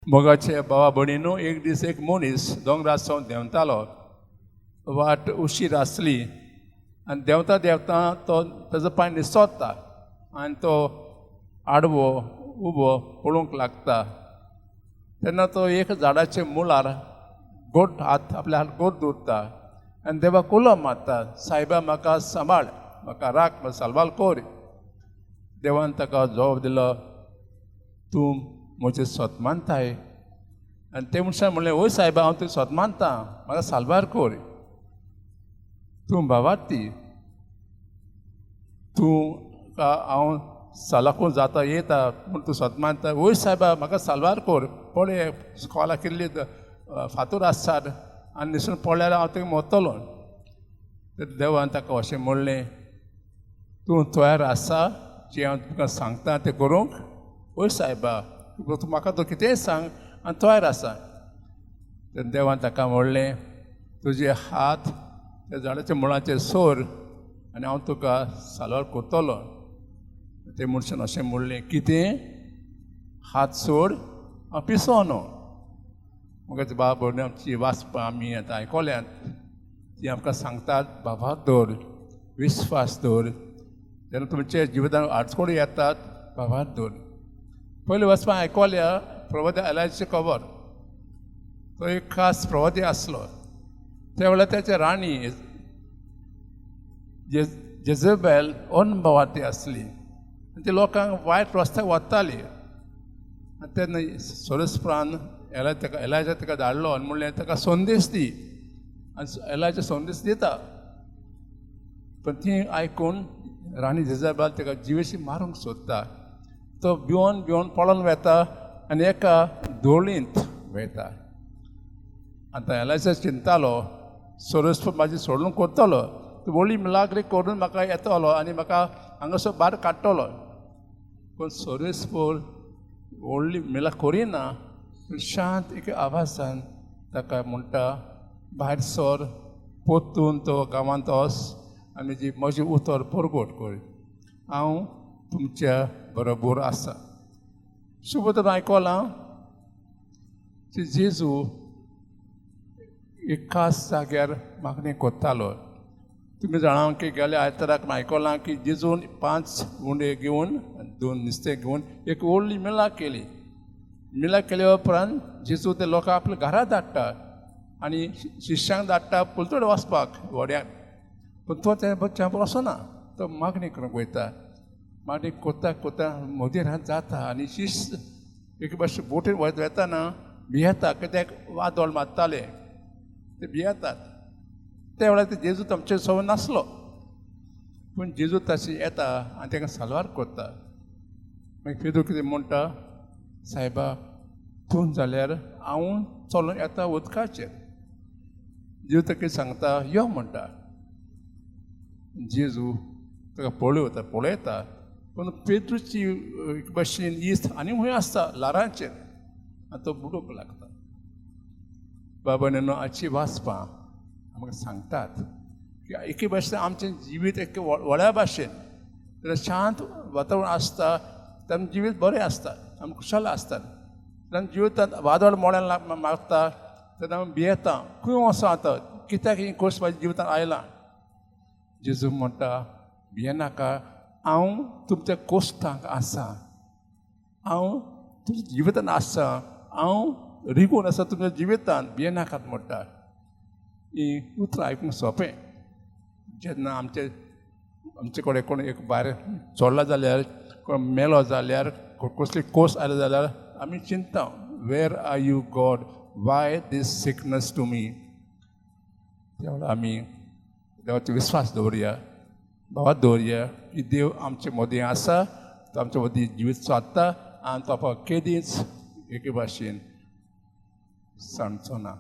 मोगाचे बाबा भयणीनो, एक दीस एक मनीस दोंगरार सावन देंवतालो. वाट उशीर आसली आनी देंवता देंवता तो ताजो पांय निसरता आनी तो आडवो उबो पळोवंक लागता. तेन्ना तो एक झाडाचे मुळार गोट हात आपल्या हात गोट दवरता आनी देवाक उलो मारता, सायबा म्हाका सांबाळ, म्हाका राख, म्हाका साल्वार कोर. देवान ताका जवाब दिलो, तूं म्हजें सोत मानताय? आनी ते मनशान म्हणलें, वय सायबा, हांव तुजें सोत मानता, म्हाका साल्वार कोर. तूं भावार्थी, तूं हांव सालाकून जाता येता पूण तूं सोत मानता? वय सायबा, म्हाका साल्वार कोर. पळय स्कॉला कितली फातूर आसात आनी निसून पडल्यार हांव तुका मरतलो. तर देवान ताका अशें म्हणलें, तूं तयार आसा जें हांव तुमकां सांगता तें करूंक? वय सायबा, तूं म्हाका तूं कितेंय सांग, हांव तयार आसा. तर देवान ताका म्हणलें, तुजे हात त्या झाडाच्या मुळाचेर सोर आनी हांव तुका साल्वार करतलो. ते मनशान अशें म्हणलें, कितें हात सोड, हांव पिसो न्हू. म्हाका बाबा भयणी, आमची वाचपां आमी आतां आयकल्यांत, ती आमकां सांगतात, बाबा दवर, विस्वास दवर. जेन्ना तुमच्या जिवितांत आडखळी येतात, बाबा दवर. पयलीं वाचपां आयकल्या प्रवादी एलायची खबर. तो एक खास प्रवादी आसलो. त्या वेळार त्याची राणी जेजबेल अनभावार्थी आसली आनी ती लोकांक वायट रस्त्यार व्हरताली. आनी तेन्ना सोरसप्रान एला ताका एलायजा ताका धाडलो आनी म्हणलें, ताका संदेश दी. आनी एलायजा संदेश दिता, पण ती आयकून राणी जेजबेल ताका जिवेशी मारूंक सोदता. तो भिवन भिवन पळोवन वेता आनी एका दोळींत वयता. आतां एलायजा चिंतालो, सोरस म्हाजी सोडून करतलो, तो व्हडली मिलाग्री करून म्हाका येतलो आनी म्हाका हांगासर भायर काडटलो. पूण सोरेस्पोर व्हडली मिला करिना, पूण शांत एका आवाजान ताका म्हणटा, भायर सर, परतून तो गांवांत वच आनी जी म्हजें उतर परगट कर, हांव तुमच्या बरोबर आसा. शुभ आयकलां की जेजू एक खास जाग्यार मागणी करतालो. तुमी जाणा की गेल्या आयताराक आयकलां की जेजून 5 उंडे घेवन 2 नुस्तें घेवन एक व्हडली मिला केली. मिला केल्या उपरांत जेजू ते लोकांक आपल्या घरा धाडटा आनी शिश्यांक धाडटा पलतड वचपाक व्हड्याक. पूण तो ते वचना, तो मागणी करूंक वयता. मागणी करता करता मदीं रात जाता आनी शिश्य एक भाशेन बोटीर वतना भियेता, कित्याक वादळ मारताले, ते भियेतात. त्या वेळार ते जेजू तांचे सोबत नासलो, पूण जेजू तशें येता आनी ताका साल्वार करता. मागीर पेद्रू कितें म्हणटा, सायबा तूं जाल्यार हांव चलोन येता उदकाचेर. जेजू ताका कितें सांगता, यो म्हणटा. जेजू ताका पळयता पळयता, पूण पेद्रूची एक भाशेन इस्त आनी खंय आसता ल्हारांचेर आनी तो बुडूंक लागता. बाबा न्हू, आजची वाचपां आमकां सांगतात की एके भाशेन आमचें जिवीत एक व्हड्या भाशेन, जाल्यार शांत वातावरण आसता तेन्ना जिवीत बरें आसता, आमी खुशाल आसतात. तेन्ना जिवितांत वादळ मोड्यान मारता तेन्ना आमी भियेता, खंय वचों आतां, कित्याक ही खोस म्हाज्या जिवितांत आयला. जेजू म्हणटा, भियेनाका, हांव तुमच्या कोश्टांक आसा, हांव तुमच्या जिवितांत आसा, हांव रिगून आसा तुमच्या जिवितांत, भियेनाकात म्हणटा. ही उतरां आयकूंक सोंपें. जेन्ना आमचे आमचे कडेन कोण एक भायर चोडला जाल्यार, कोण मेलो जाल्यार, कसली कोस आयलो जाल्यार आमी चिंता, where are you God, why this sickness to me. त्या वेळार आमी देवाचो विस्वास दवरुया, भावात दवरुया की देव आमचे मदीं आसा, तो आमचे मदीं जिवीत सादता आनी तो आपा केदींच एके भाशेन सांडचो ना.